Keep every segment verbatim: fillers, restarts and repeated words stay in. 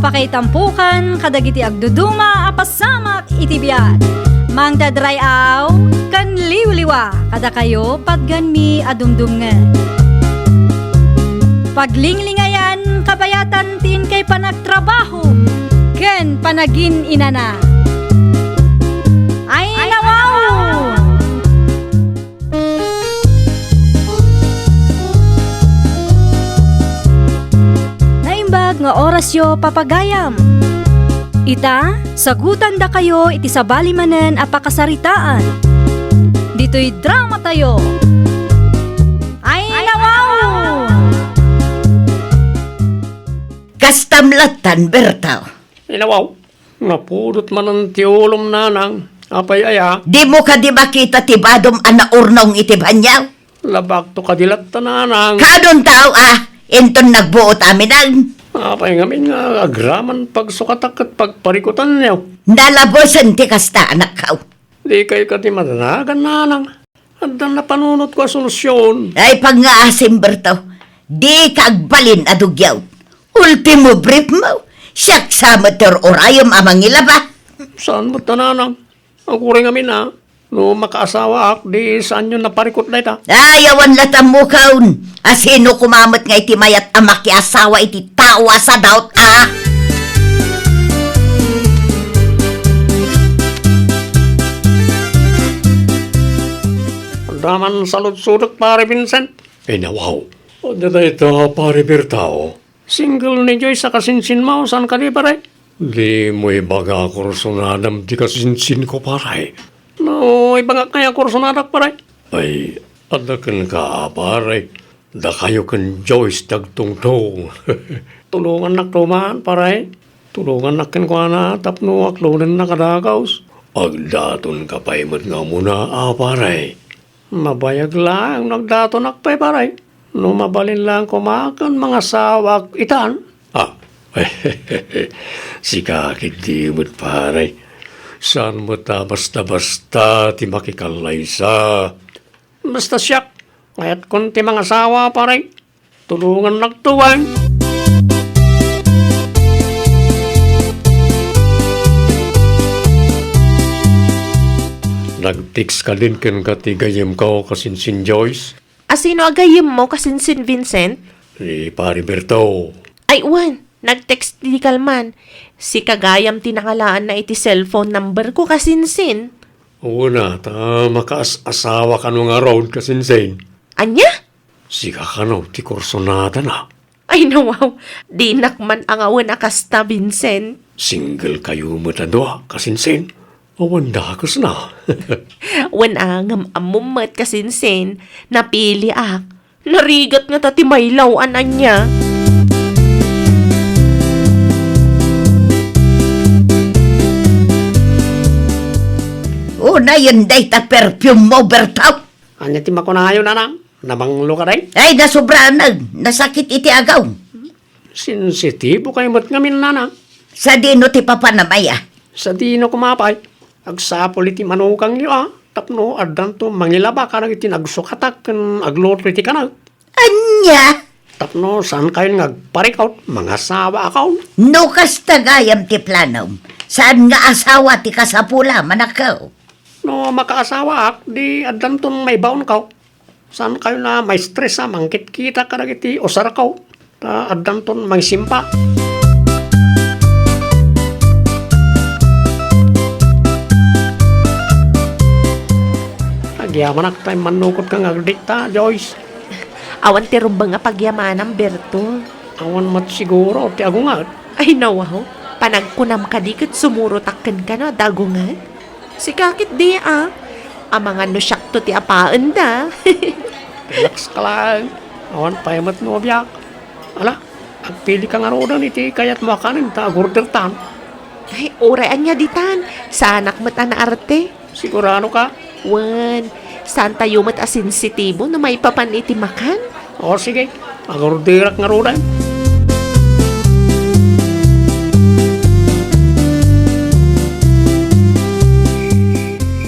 Pakaitampokan kadagiti agduduma a pasamak iti biag. Mangted ray-aw ken liwliwa kadakayo patganmi a dumdumngeg. Paglinglingayan kabayatan ti inkay panagtrabaho ken panagin-inana. Ay, nawaw! Naimbag nga orasyo, papagayam. Ita, sagutandakayo iti sabali manen a pakasaritaan. Ditoy dramatayo. Ay, nawaw! Kastam lattan, Berto. Ay, nawaw. Napudot manen ti ulom, nanang. Apay aya? Dimo kadi makita ti badom a naurnong iti banyaw? Labakto kadi latta, nanang. Kaanonto, a? Inton nagbuot amin, ang? Apay ngamin nga agraman pagsukatak ket pagparikutanyo? Nalabosen ti kasta, anakko. Dikay kadi madanagan, nanang. Adda napanunotko a solusion. Ay, pangngaasim, Berto. Dika agbalin a dugiaw. Ultimo brief mo. Siak sa met ti ur-urayem a mangilaba. Saan met a, nanang? Aguray ngamin a. No makaasawaak, di saanyon a parikut dayta. Ay, awan latta, mukaon. A sino koma met nga iti mayat a makiasawa iti tao a sadaot a? Adda man saludsodek, Pare Vincent. Ay, nawaw. Adda dayta, Pare Berto. Single ni Joyce a kasinsinmo, saan kadi, pare? Dimo ibaga a kursonadam ti kasinsinko, pare. No, ibagak ngay a kursonadak, pare. Ay, adda kenka, pare. Dakayo ken Joyce ti agtungtong. Tulongannakto man, pare. Tulongannak kenkuana tapno aklonenna kadagus. Agdatonka pay met nga umuna, a, pare. Mabayag laeng no agdatonak pay, pare. No mabalin laeng koma ken mangasawaak itan. Ah, sika ketdi met, pare. Saan met a basta-basta ti makikallaysa. Basta siak, kayatkon ti mangasawa, pare. Tulongannakto, wen. Nag-text kadin kenka ti gayyemko, kasinsin Joyce? A sino a gayyemmo, kasinsin Vincent? Ni Pare Berto. Ay, wen, nag-text ti kalman. Sika gayam ti nangalaanna iti cellphone number ko, kasinsin. Wen a, ta makaas-asawa kano ngarud, kasinsin. Ania? Sika kano ti kursonadana? Ay, nawaw, dinak man angawen a kasta, Vincent. Single kayo met a dua, kasinsin. Awan dakesna. Wen a, ngem ammom met, kasinsin, napiliak. Narigat ngata ti maylaw a ania. Unayen dayta perfume mo, Berto. Ania ti makunayo, nanang? Namanglo ka, day? Ay, nasobranen. Nasakit iti agaw. Sensitibo kay met ngamin, nanang. Sadino ti papanam aya? Sadino koma pay? Agsapul iti manukangyo a tapno addanto mangilaba kadagiti nagsukatak ken agluto iti kanag. Ania? Tapno saankayon nga agparikut, mangasawaakon. No kasta gayam ti planom, saan nga asawa ti kasapula, manakkaw? No makaasawaak, di addanton maibaonko. Saankayon a ma-stress a mangkitkita kadagiti usarko, ta addanton mangisimpa. Agyamanak ta immannukotka nga agdikta, Joyce. Awan ti rumbeng a pagyamanam, Berto. Awan met siguro ti agungad. Ay, nawaw. Panagkunam kadi ket sumurotak kenka no adda agungad? Sika ketdi a. Amangan no siakto ti apaenda. Relax ka lang. Awan pay met nobiak. Ala, agpili ka ngaruden iti kayatmo a kanen ta agordertan. Ay, uray ania ditan. Saanak met a naarte. Sigurado ka? Wen, saantayo met a sensitibo no maipapan iti makan? O, sige. Agorderak ngaruden.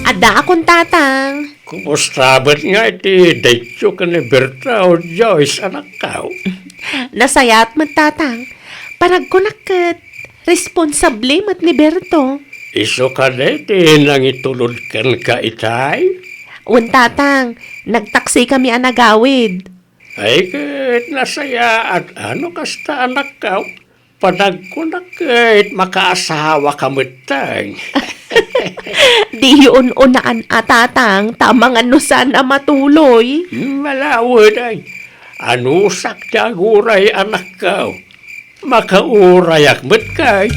Addaakon, Tatang. Kumusta met nga iti dayto ken ni Berta o Joyce, anakko? Nasayaat met, Tatang. Panagkunak ket Responsable met ni Berto. Isu kadi ti nangitulod kenka itay? Wen, Tatang, nagtaksikami a nagawid. Ay, ket nasayaat, ano kasta, anakko? Panagkunak ket makaasawaka metten. Diyo un-unaan a, Tatang, ta amangan no saan a matuloy. Malawed ay. Anusak ti aguray, anakko. Makaurayak met kay.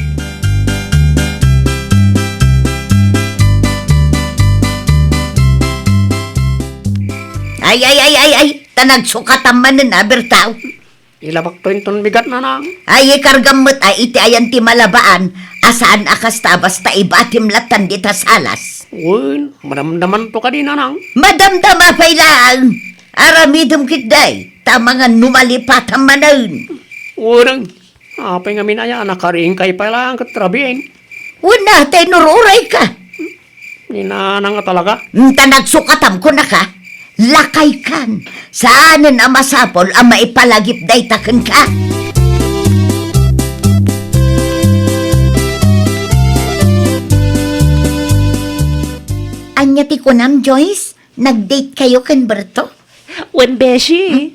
Ay, ay, ay, ay, ay, ta nagsukatam manen a, Bertaw. Ilabakto inton bigat, nanang. Ay, ikargam met a iti ayan ti malabaan, a saan a kasta basta ibatim lattan dita salas. Wen, madamdamanto kadi, nanang? Madamdama pay laeng. Aramidem ketdi, ta amangan no malipatam manen. Wen, apay ngamin aya a nakariingkay pay laeng ket rabien? Wen a, ta inururay ka. Ni nanang a talaga? Enta nagsukatam, kunaka, lakaykan. Saanen a masapul a maipalagip dayta kenka. Ania ti kunam, Joyce? Nag-date kayo ken Berto? Wen, beshi.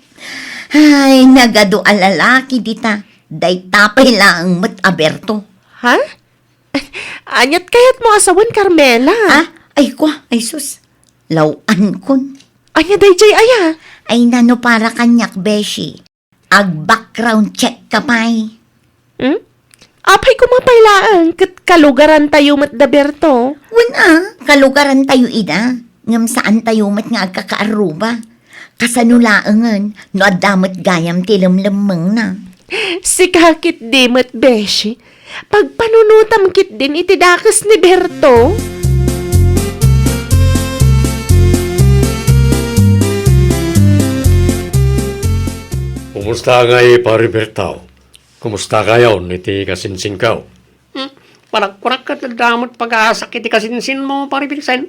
Ay, nagadu a lalaki dita. Dayta pay laeng met a Berto. Ha? Aniat kayatmo a sawen, Carmela? Ah, ay kwa, ay sus. Law-ankon. Ania dayjay aya? Ay, nano para kaniak, beshi? Ag-background check ka pay. Hmm? Apay koma pay laeng, ket kalugarantayo met da Berto. Wen a, kalugarantayo ida, ngem saantayo met nga agkakaarruba. Kasano laengen no adda met gayam ti lemlemmengna? Sika ketdi met, beshi. Pagpanunotam ketdin iti dakes ni Berto. Kumusta ngay, Pare Berto? Kumusta kayon iti kasinsinko? Hmm, panagkunak ket adda met pag-asak iti kasinsinmo, Pare Vincent.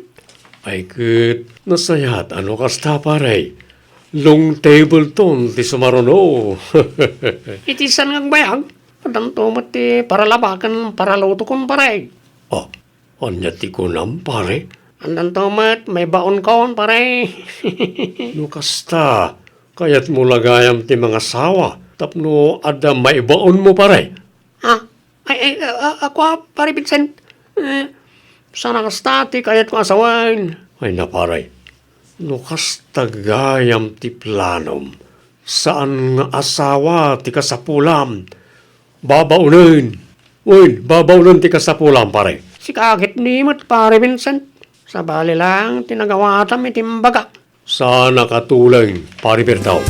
Ay ket, nasayaat a no kasta, pare. Long table ton ti sumaruno. Iti saan nga agbayag, addanto met ti paralaba ken paralutokon, pare. Ah, ania ti kunam, pare? Addanto met maibaonkon, pare. No kasta, kayatmo la gayam ti mangasawa tapno adda maibaonmo, pare? Ah, ay, ay, ah, ah, ako, ah, Pare Vincent. Eh, saan a kasta ti kayatko a sawen. Ay na, pare. No kasta gayam ti planom, saan nga asawa ti kasapulam. Babaonen. Wen, babaonen ti kasapulam, pare. Sika ketdi met, Pare Vincent. Sabali lang ti nagawatam iti imbaga. Saan a katuleng, Pare Berto.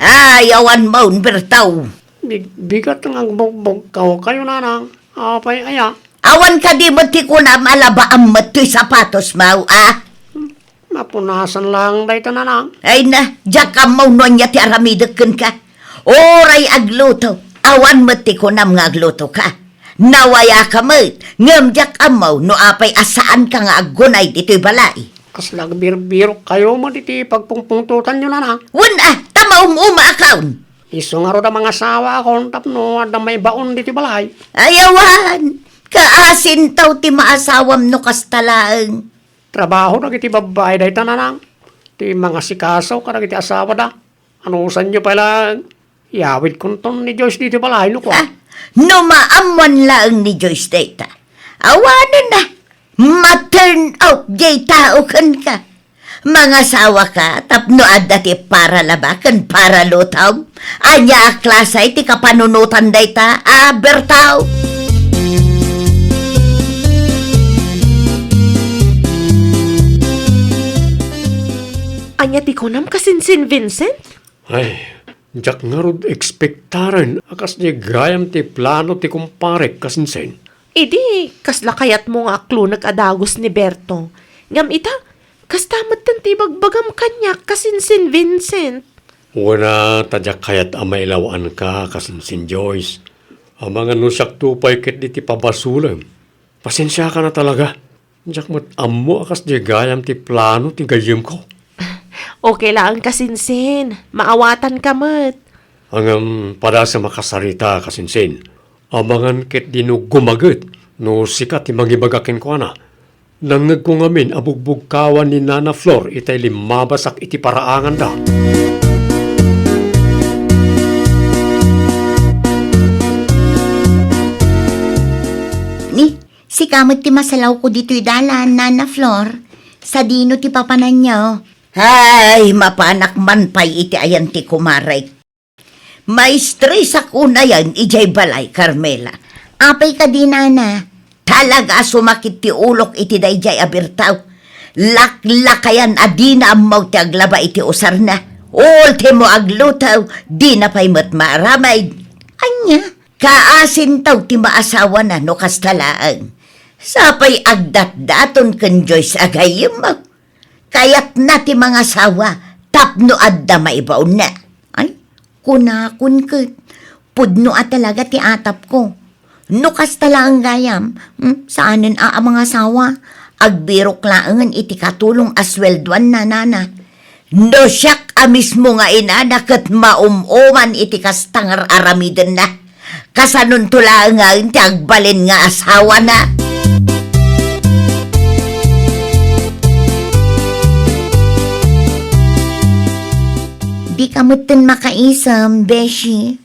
Ay, awan maun, Berto. Big-, bigat nga agbugbog kayo, nanang. Apay aya? Awan kadi met ti kunam a labaam met toy sapatos, maw, a? Mapunasan lang dayta, nanang. Ay na, diak ammo no ania ti aramidek kenka. Uray agluto, awan met ti kunam nga aglutoka. Nawayaka met, ngem diak ammo no apay a saanka nga aggunay ditoy balay. Kasla agbirbirok kayo met iti pagpungpungtotanyo, nanang. Wen a, ta maum-umaakon. Isu ngarud a mangasawakon tapno adda maibaon ditoy balay. Ay, awan, kaasintaw ti maasawam no kasta laeng. Trabaho dagiti babbai dayta, nanang. Ti mangasikaso kadagiti asawada. Anusanyo pay laeng, iyawidkonton ni Joyce ditoy balay, no kua? Ah, no maammoan laeng ni Joyce dayta. Awanen a, ma-turn out jay tao kenka. Mangasawaka tapno adda ti paralaba ken paralutom. Ania a klase ti kapanunotan dayta a Berto? Ania ti kunam, Kasinsin Vincent? Ay, diak ngarud ekspektaren a kasdi gayam ti plano ti kumparek, Kasinsin. Idi, kasla kayatmo nga aklonek a dagus ni Berto. Ngem ita, kasta metten ti ibagbagam kaniak, Kasinsin Vincent. Wen a, ta diak kayat a mailaw-anka, Kasinsin Joyce. Amangan no siakto pay ketdi ti pabasolem. Pasensiakan a talaga. Diak met ammo a kasdi gayam ti plano ti gayyemko. Okay laeng, kasinsin. Maawatanka met. Ngem, padasem a kasarita, kasinsin. Amangan ketdi no gumaget no sika ti mangibaga kenkuana. Nangngegko ngamin a bugbugkawan ni Nana Flor itay limmabasak iti paraanganda. Ni, sika met ti masalawko ditoy dalan, Nana Flor. Sadino ti papananyo? Ay, mapanak man pay iti ayan ti kumarek. Maistresak unayen idiay balay, Carmela. Apay kadi, Nana? Talaga a sumakit ti ulok iti daydiay a birtaw. Laklakayan a dina ammo ti aglaba iti usarna. Ultimo agluto, dina pay met maaramid. Ania? Kaasintaw ti maasawana no kasta laeng. Sapay agdatdaton ken Joyce a gayyemmo. Kayatna ti mangasawa tapno adda maibaonna. Ay, kunakon ket, pudno a talaga ti atapko. No kasta laeng gayam, hmm, saanen a, a mangasawa. Agbirok laengen iti katulong a sueldoanna, Nana. No siak a mismo nga inana ket maum-uman iti kasta nga ar-aramidenna. Kasanonto laengen ti agbalin nga asawana. Dika metten makaisem, beshi.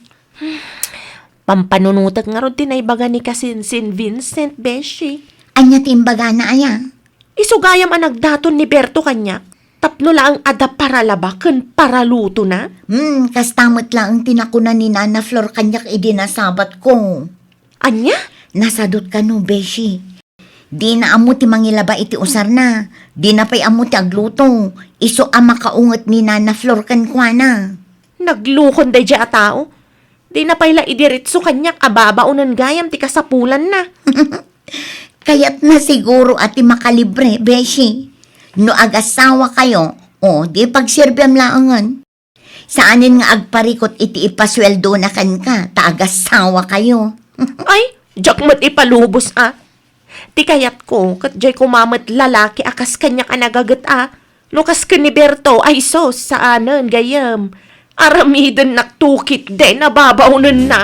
Pampanunotek ngarud ti naibaga ni kasinsin Vincent, beshi. Ania ti imbagana, aya? Isu gayam a nagdaton ni Berto kaniak, tapno laeng adda paralaba ken paralutona. Hmm, kasta met laeng ti nakuna ni Nana Flor kaniak idi nasabatko. Ania? Nasadot kano, beshi. Dina ammo ti mangilaba iti usarna. Dina pay ammo ti agluto. Isu a makaunget ni Nana Flor kenkuana. Naglukon daydiay a tao. Dina pay la idiretso kaniak a babaonen gayam ti kasapulanna. Kayatna siguro a ti makalibre, beshi. No agasawakayo, o, di pagserbiam laengen. Saanen nga agparikut iti ipasueldona kenka, ta agasawakayo. Ay, diak met ipalubos a. Ti kayatko, ket diay koma met lalaki a kas kaniak a nagaget a. No kas ken ni Berto, ay sus, saanen, gayyem. Aramidennak tukit den a babaonenna.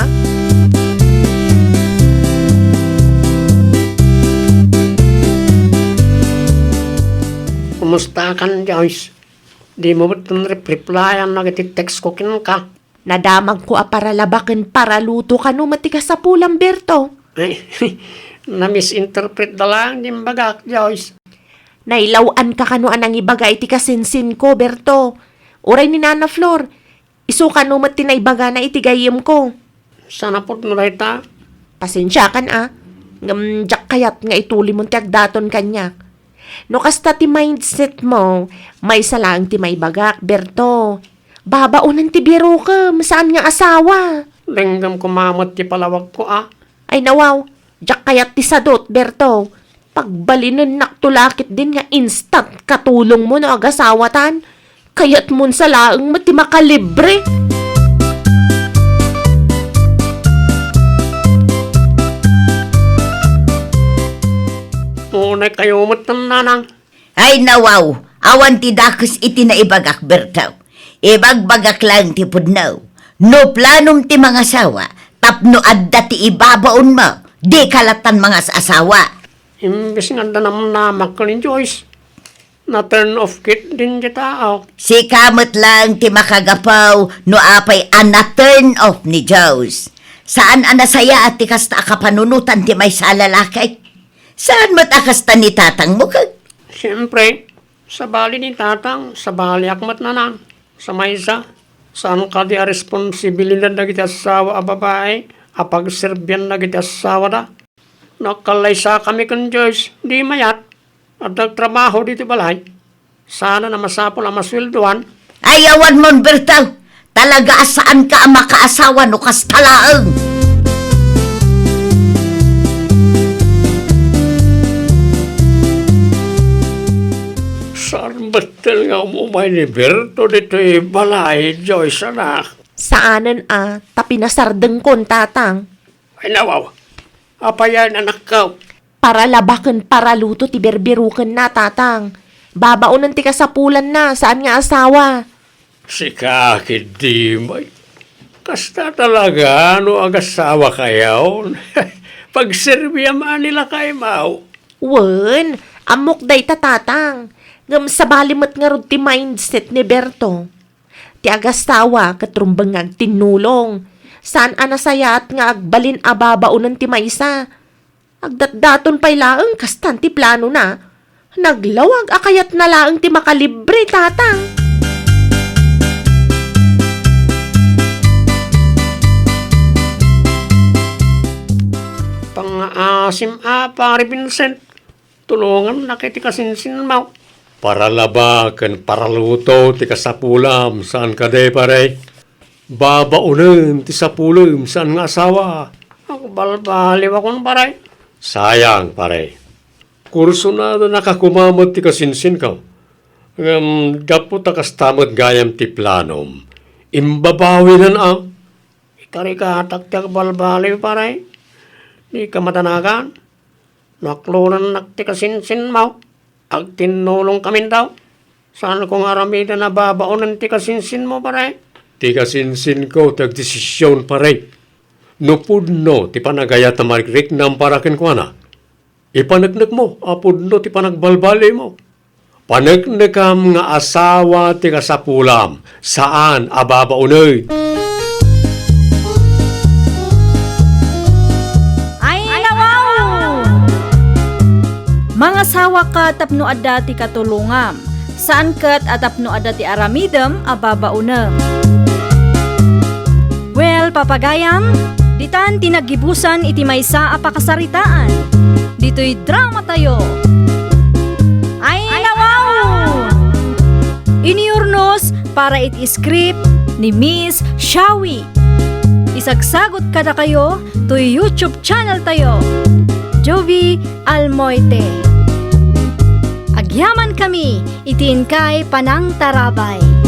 Kumustakan, Joyce? Dimo met replayan dagiti text ko kenka. Nadamagko a paralaba ken paraluto kano met ti kasapulam, Berto. Ay, na-misinterpret da laeng ti imbagak, Joyce. Nailaw-anka kano a nangibaga iti kasinsinko, Berto. Uray ni Nana Flor, isu kano met ti naibagana iti gayyemko. Saan a pudno dayta? Pasensiakan a, ngem diak kayat nga itulimon ti agdaton kaniak. No kasta ti mindset mo, maysa laeng ti maibagak, Berto. Babaonen ti birokem, saan nga asawa. Denggem koma met ti palawagko a. Ay nawaw, diak kayat ti sadut, Berto. Pagbalinennakto la ketdin nga instant katulongmo no agasawatan. Kayatmon sa laeng met ti makalibre. Unay kayo met, Nanang. Ay nawaw, awan ti dakes iti naibagak, Berto. Ibagbagak laeng ti pudno. No planom ti mangasawa, tapno adda ti ibabaonmo, dika lattan mangas-asawa. Imbes nga adda namnamak ken ni Joyce, na-turn off ketdin ti tao. Sika met laeng ti makagapu no apay a na-turn off ni Joyce. Saan a nasayaat ti kasta a kapanunotan ti maysa a lalaki. Saan met a kasta ni tatangmo ket? Siempre, sabali ni tatang, sabaliak met, Nanang. Sa maysa, saan kadi a responsibilidad dagiti asawa a babai a pagserbian dagiti asawada? No agkallaysakami ken Joyce, di mayat. Adda agtrabaho ditoy balay. Saanen a masapul a masueldoan. Ay, awan mon, Berto! Talaga a saanka a makaasawa no kasta laeng. Saan met nga umumay ni Berto ditoy balay, Joyce, anak? Saanen a, ta pinasardengkon, Tatang. Ay, nawaw. Apayen, anakko? Paralaba ken paraluto ti birbirokenna, Tatang. Babaonen ti kasapulanna, saan nga asawa. Sika ketdi, May. Kasta talaga no agasawakayon. Pagserbiam a ni lakaymaw. Wen, ammok dayta, Tatang. Ngem sabali met ngarud ti mindset ni Berto. Ti agasawa ket rumbeng nga agtinnulong. Saan a nasayaat nga agbalin a babaonen ti maysa. Agdatdaton pay laeng kastan ti planona. Naglawag a kayatna laeng ti makalibre, Tatang. Pangngaasim a, Pare Vincent. Tulongannak iti kasinsinmo. Paralaba ken paraluto ti kasapulam, saan kadi, pare? Babaonen ti sapulem, saan nga asawa. Agbalbaliwakon, pare. Sayang, pare. Kursonadanaka koma met ti kasinsinko. Ngem gapu ta kasta met gayam ti planom, imbabawinen a. Ikarigatak ti agbalbaliw, pare. Dika madanagan. Naklonennak ti kasinsinmo. Agtinnulongkamin daw. Saanko nga aramiden a babaonen ti kasinsinmo, pare. Ti kasinsinko ti agdesision, pare. No pudno ti panagayat a marikriknam para kenkuana, ipaneknekmo a pudno ti panagbalbalimo. Paneknekam nga asawa ti kasapulam, saan a babaonen. Ay, nawaw! Mangasawaka tapno adda ti katulongam. Saan ket a tapno adda ti aramidem a babaonem. Well, papagayam, ditan ti naggibusan iti maysa a pakasaritaan. Ditoy dramatayo. Ay, nawaw! Inurnos para iti script ni Miss Shawi. Isagsagut kadakayo toy YouTube channel tayo, Jovi Almoite. Agyamankami iti inkay panangtarabay.